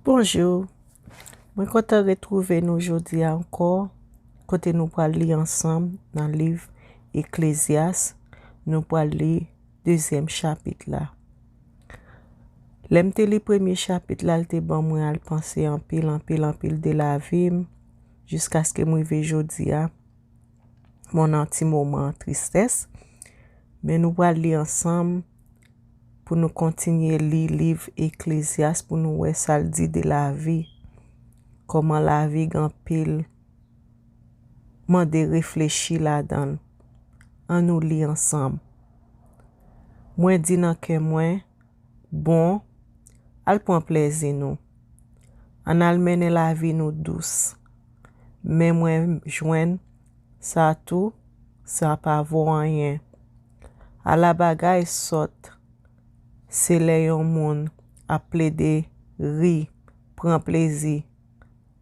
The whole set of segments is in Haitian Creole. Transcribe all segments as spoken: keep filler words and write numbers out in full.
Bonjou. Mwen kontan retwouve nou jodi a ankò, kote nou pral li ansanm nan liv Eklezyas. Nou pral li dezyèm chapit la. Lè m te li premye chapit la, l te ban mwen al panse anpil, anpil, anpil de lavi m, jiskaske m rive jodi a. Mwen nan ti moman tristès, men nou pral li ansanm pou nou kontinye li liv Eklezyas pou nou wè sa l di de lavi, kòman lavi gen anpil mande reflechi ladan l. Ann nou li ansanm. Mwen di nan kè mwen, bon, al pran plèzi nou. Ann al mennen lavi nou dous. Men mwen jwenn sa tou, sa pa vo anyen. Ala bagay sòt, se lè yon moun ap plede ri, pran plezi,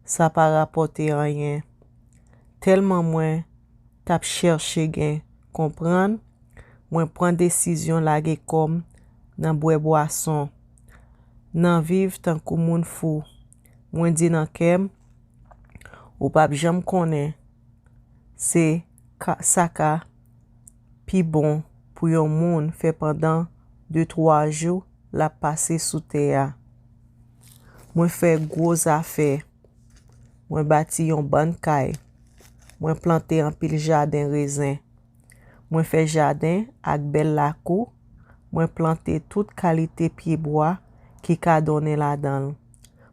sa pa rapòte anyen. Tèlman mwen t ap chèche gen konprann, mwen pran desizyon lage kò m nan bwè bwason, nan viv tankou moun fou. Mwen di nan kè m, ou p ap janm konnen se ka, sa ka pi bon pou yon moun fè pandan de twa jou l ap pase sou tè a. Mwen fè gwo zafè. Mwen bati yon bann kay. Mwen plante anpil jaden rezen. Mwen fè jaden ak bèl lakou. Mwen plante tout kalite pyebwa ki ka donnen ladan l.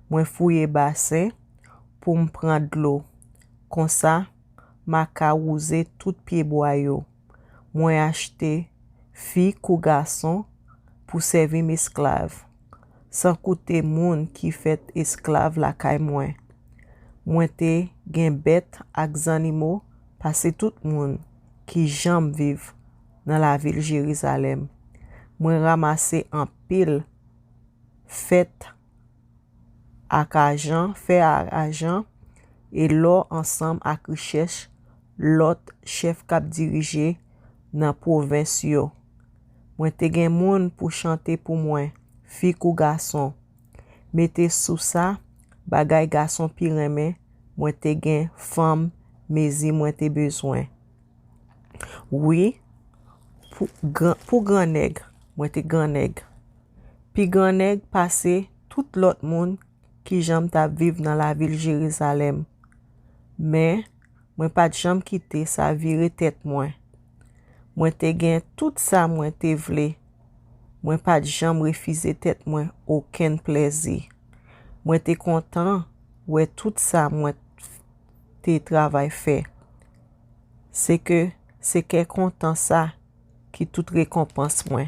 Mwen fouye basen pou m pran dlo. Konsa, m a ka wouze tout pyebwa yo. Mwen achte fi kou gason pou sèvi m esklav, san koute moun ki fèt esklav lakay mwen. Mwen te gen bèt ak zannimo pase tout moun ki janm viv nan lavil Jerizalèm. Mwen ranmase anpil fèt ak ajan, fè ak ajan e lò ansanm ak richès lòt chèf k ap dirije nan pwovens yo. Mwen te gen moun pou chante pou mwen, fi kou gason. Mete sou sa, bagay gason pi renmen, mwen te gen fanm mezi mwen te bezwen. Wi, pou gran, pou gran nèg, mwen te gran nèg. Pi gran nèg pase tout lòt moun ki janm t ap viv nan lavil Jerizalèm. Men, mwen pa t janm kite sa vire tèt mwen. Mwen te gen tout sa mwen te vle. Mwen pa t janm refize tèt mwen okenn plèzi. Mwen te kontan wè tout sa mwen te travay fè. Se ke se kè kontan sa ki tout rekonpans mwen.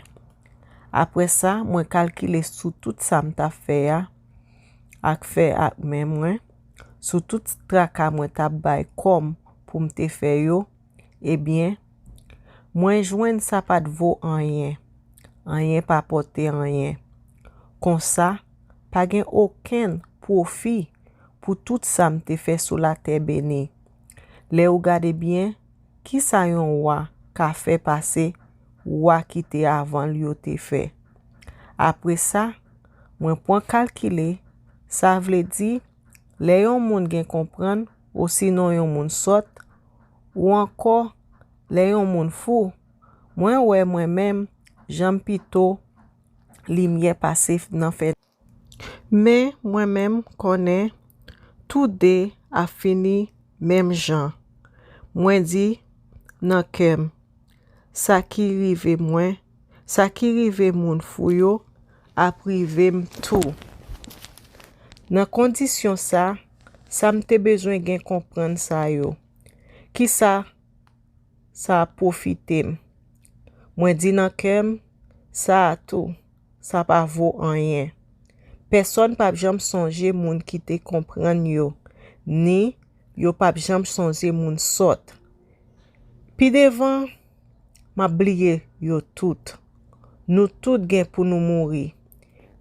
Apre sa, mwen kalkile sou tout sa m t ap fè a, ak fè ak men mwen, sou tout traka mwen t ap bay kò m pou m te fè yo, ebyen, mwen jwenn sa pa t vo anyen. Anyen pa pote anyen. Konsa, pa gen okenn pwofi pou tout sa m te fè sou latè beni. Lè ou gade byen, ki sa yon wa ka fè pase wa ki te avan l yo te fè? Apre sa, mwen pran kalkile, sa vle di, lè yon moun gen konprann, osinon yon moun sòt, ou ankò, lè yon moun fou, mwen wè mwen menm, jan m pito limyè pase nan fè. Men mwen menm konnen tou de ap fini menm jan. Mwen di nan kè m, sa ki rive mwen, sa ki rive moun fou yo, ap rive m tou. Nan kondisyon sa, sa m te bezwen gen konprann sa yo. Kisa sa ap pwofite m? Mwen di nan kè m, sa a tou, sa pa vo anyen. Pèsonn p ap janm sonje moun ki te konprann yo, ni yo p ap janm sonje moun sòt. Pi devan, m ap bliye yo tout. Nou tout gen pou nou mouri,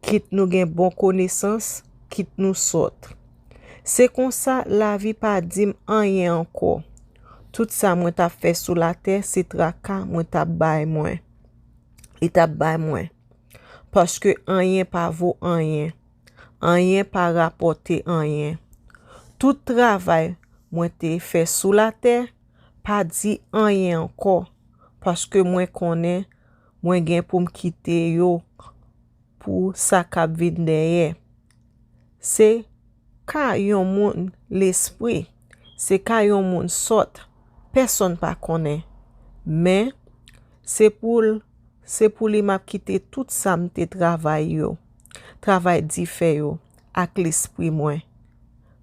kit nou gen bon konesans, kit nou sòt. Se konsa lavi pa di m anyen ankò. Tout sa mwen t ap fè sou latè se traka mwen t ap bay mwen. Li t ap bay mwen. Paske anyen pa vo anyen. Anyen pa rapòte anyen. Tout travay mwen te fè sou latè pa di anyen ankò, paske mwen konnen mwen gen pou m kite yo pou sa k ap vin dèyè. Se ka yon moun lespri, se ka yon moun sòt, pèsonn pa konnen. Men, se pou l, se pou li m ap kite tout sa m te travay yo, travay di fè yo, ak lespri mwen.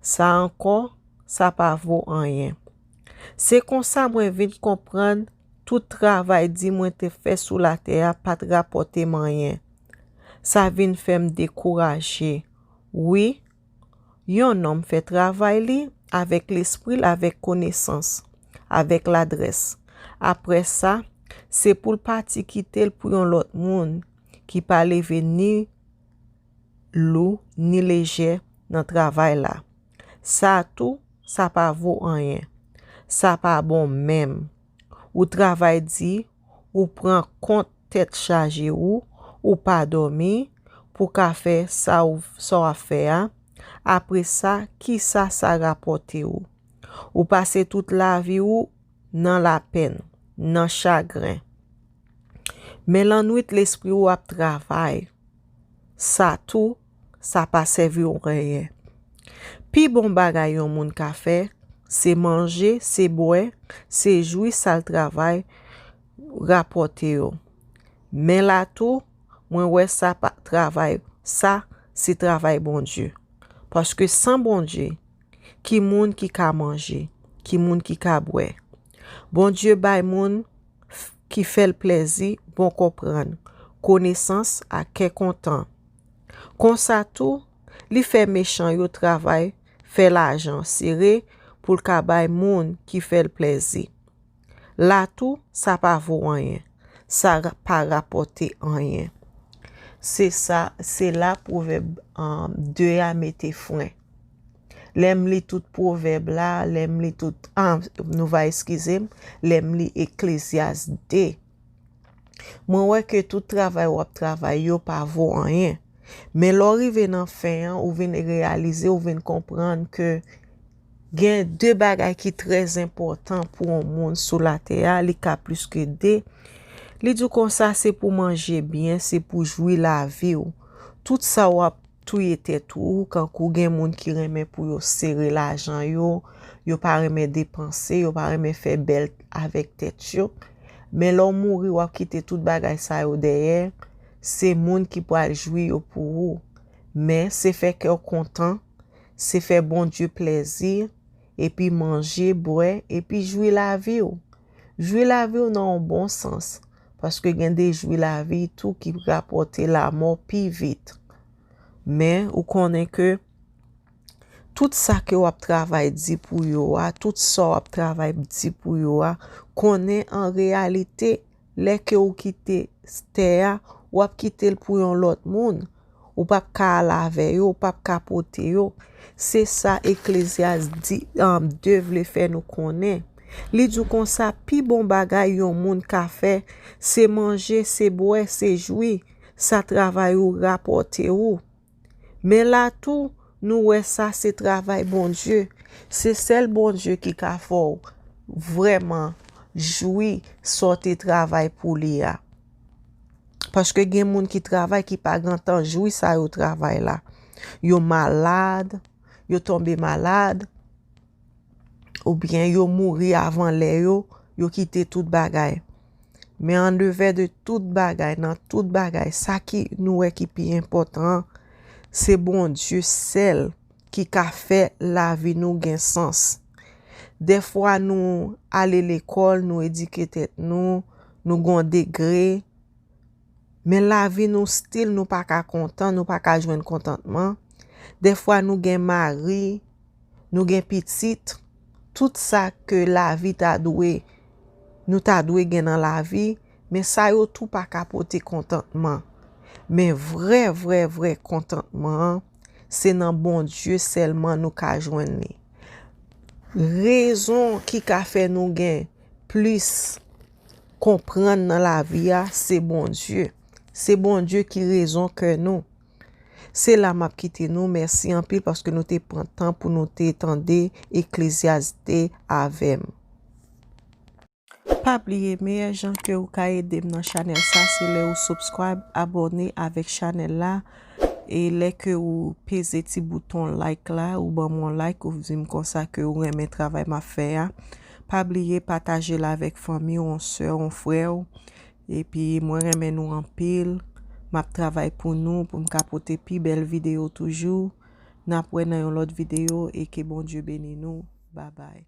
Sa ankò, sa pa vo anyen. Se konsa mwen vin konprann tout travay di mwen te fè sou latè a pa t rapòte m anyen. Sa vin fè m dekouraje. Wi, yon nonm fè travay li avèk lespri l, avèk konesans, avèk ladrès. Apre sa, se pou l pati kite l pou yon lòt moun ki pa leve ni lou ni lejè nan travay la. Sa tou, sa pa vo anyen. Sa pa bon menm. Ou travay di, ou pran kont tèt chaje ou, ou pa dòmi, pou ka fè sa w, sa w ap fè a. Apre sa, kisa sa rapòte ou? Ou pase tout lavi ou nan lapenn, nan chagren. Men lannwit lespri ou ap travay. Sa tou, sa pa sèvi w anyen. Pi bon bagay yon moun ka fè, se manje, se bwè, se jwi sa l travay rapòte yo. Men la tou, mwen wè sa pa travay, sa se travay Bondye. Paske san Bondye, ki moun ki ka manje, ki moun ki ka bwè? Bondye bay moun f- ki fè l plèzi bon konprann, konesans ak kè kontan. Konsa tou, li fè mechan yo travay, fè lajan sere pou l ka bay moun ki fè l plèzi. La tou, sa pa vo anyen. Sa ra- pa rapòte anyen. Se sa, se la Pwovèb, um, de a mete fren. Lè m li tout Pwovèb la, lè m li tout, ah, nou va eskize m, lè m li Eklezyas de, mwen wè ke tout travay w ap travay yo pa vo anyen. Men lè w rive nan fen an, ou vin reyalize, ou vin konprann ke gen de bagay ki trè enpòtan pou yon moun sou latè a, li ka plis ke de. Li di w konsa, se pou manje byen, se pou jwi lavi w. Tout sa w ap touye tèt ou, kankou gen moun ki renmen pou yo sere lajan yo, yo pa renmen depanse, yo pa renmen fè bèl avèk tèt yo. Men lè w mouri, w ap kite tout bagay sa yo dèyè, se moun ki pral jwi yo pou ou. Men se fè kè w kontan, se fè Bondye plèzi, epi manje, bwè, epi jwi lavi w. Jwi lavi w nan yon bon sans, paske gen de jwi lavi tou ki rapòte lamò pi vit. Men, ou konnen ke tout sa ke w ap travay di pou yo a, tout sa w ap travay di pou yo a, konnen an reyalite, lè ke w kite tè a, w ap kite l pou yon lòt moun. Ou p ap ka al avè yo, ou p ap ka pote yo. Se sa Eklezyas di, um, de vle fè nou konnen. Li di w konsa, pi bon bagay yon moun ka fè, se manje, se bwè, se jwi. Sa travay ou rapòte ou. Men la tou, nou wè sa se travay Bondye. Se sèl Bondye ki ka fè w vrèman jwi sa w te travay pou li a. Paske gen moun ki travay ki pa gentan jwi sa yo travay la. Yo malad, yo tonbe malad, oubyen yo mouri avan lè yo, yo kite tout bagay. Men andevè de tout bagay, nan tout bagay, sa ki nou wè ki pi enpòtan an, se Bondye sèl ki ka fè lavi nou gen sans. Dèfwa nou ale lekòl, nou edike tèt nou, nou gon degre, men lavi nou still nou pa ka kontan, nou pa ka jwenn kontantman. Dèfwa nou gen mari, nou gen pitit, tout sa ke lavi ta dwe, nou ta dwe gen nan lavi, men sa yo tou pa ka pote kontantman. Men vrè, vrè, vrè kontantman an, se nan Bondye sèlman nou ka jwenn li. Rezon ki ka fè nou gen plis konprann nan lavi a, se Bondye. Se Bondye ki rezon kè nou. Se la m ap kite nou. Mèsi anpil paske nou te pran tan pou nou te tande Eklezyaste avè m. Pa bliye, meyè jan ke ou ka ede m nan chanèl sa, se lè ou subscribe, abòne avèk chanèl la, e lè ke ou peze ti bouton like la, ou ban m yon like, ou di m konsa ke ou renmen travay m ap fè a. Pa bliye pataje l avèk fanmi w, yon sè, yon frè w. Epi mwen renmen nou anpil. M ap travay pou nou, pou m ka pote pi bèl videyo toujou. N ap wè nan yon lòt videyo e ke Bondye beni nou. Babay.